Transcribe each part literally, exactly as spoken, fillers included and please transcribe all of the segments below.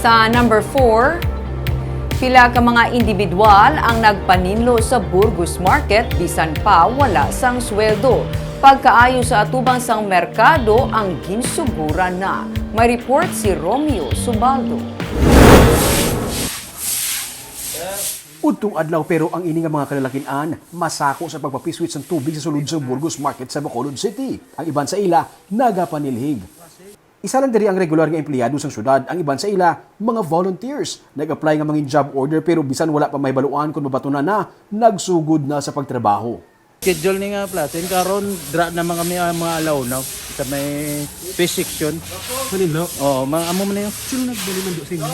Sa number four, pila ka mga individual ang nagpaninlo sa Burgos Market bisan pa wala sang sweldo. Pagkaayo sa atubang sang merkado ang ginsuguran na. May report si Romeo Subaldo. Udtong adlaw, pero ang ini nga mga kalalakin-an masako sa pagpapiswit sang tubig sa sulod sang Burgos Market sa Bacolod City. Ang iban sa ila nagapanilhig. Isa lang diri ang regular nga empleyado sang syudad, ang iban sa ila mga volunteers. Nag-apply nga mangin job order, pero bisan wala pa mahibaluan kon mabatunan na, nagsugod na sa pagtrabaho. Schedule ni nga platin karon, dra naman kami ang mga alawnaw sa may fish section. Manilo. Oo, mga amo man na yun. Sino nagdali man do sa inyo?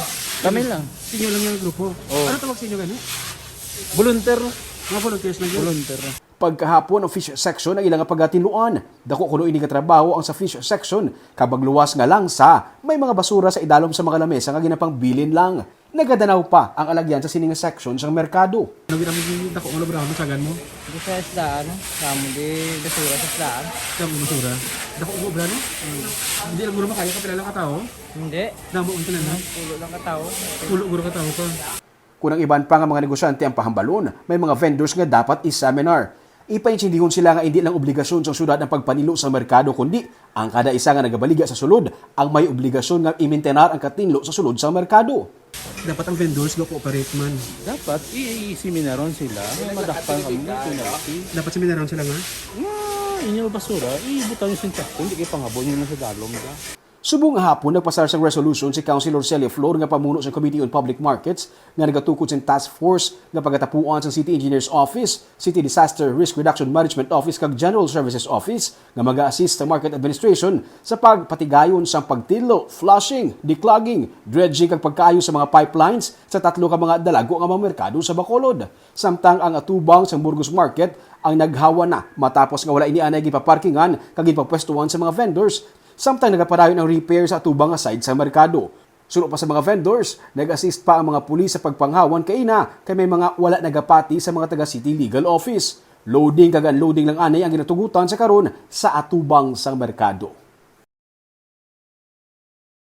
Kami lang. Sa inyo lang yung grupo? Oo. Ano tawag sa inyo gani? Volunteer. Mga volunteers lang yun? Volunteer. Pagkahapon ang fish section ang ilang nga pagatinluan. Dako kuno ini nga trabaho ang sa fish section, kag magluwas nga langsa, may mga basura sa idalom sa mga lamesa nga ginapangbilin lang. Nagadanaw pa ang alagyan sa sini nga section sang merkado. Ano ginamit yung dako nga lubra mo sagan mo? Di sa isdaan, kamo di basura sa isdaan. Kamo basura? Dako nga lubra, no? Hindi lang guro makaya kapila lang katao. Hindi. Damo ang tanan, no? Pulo lang katao. Pulo guro katao pa. Kung ang iban pa nga mga negosyante ang pahambalon, may mga vendors nga dapat i-seminar. Ipaintindihon sila nga indi lang obligasyon sang syudad ang pagpanilo sa merkado, kundi ang kada isa nga nagabaligya sa sulod ang may obligasyon nga imintenar ang katinlo sa sulod sa merkado. Dapat ang vendors go cooperate man. Dapat i-seminaron sila. Nga madakpan kami ng penalty. Dapat seminaron sila nga. Nga inyo basura, ibutang nyo sa takon, di kayo pangabon nyo na sa dalom da. Subong nga hapon, nagpasar sang resolution si Councilor Celia Flor nga pamuno sang Committee on Public Markets nga nagatukod sang task force nga pagatapuan sang City Engineers Office, City Disaster Risk Reduction Management Office kag General Services Office nga mag-assist sa Market Administration sa pagpatigayon sang pagtinlo, flushing, declogging, dredging kag pagkaayo sa mga pipelines sa tatlo ka mga dalago nga mga merkado sa Bacolod. Samtang ang atubang sang Burgos Market ang naghawa na matapos nga wala ini anay gipaparkingan kag ginpapwestuhan sa mga vendors. Samtang nagapadayon ang repair sa atubang nga side sa merkado. Suno pa sa mga vendors, nag-assist pa ang mga pulis sa pagpanghawan kaina kay may mga wala nagapati sa mga taga City Legal Office. Loading kag unloading lang anay ang ginatugutan sa karon sa atubang sang merkado.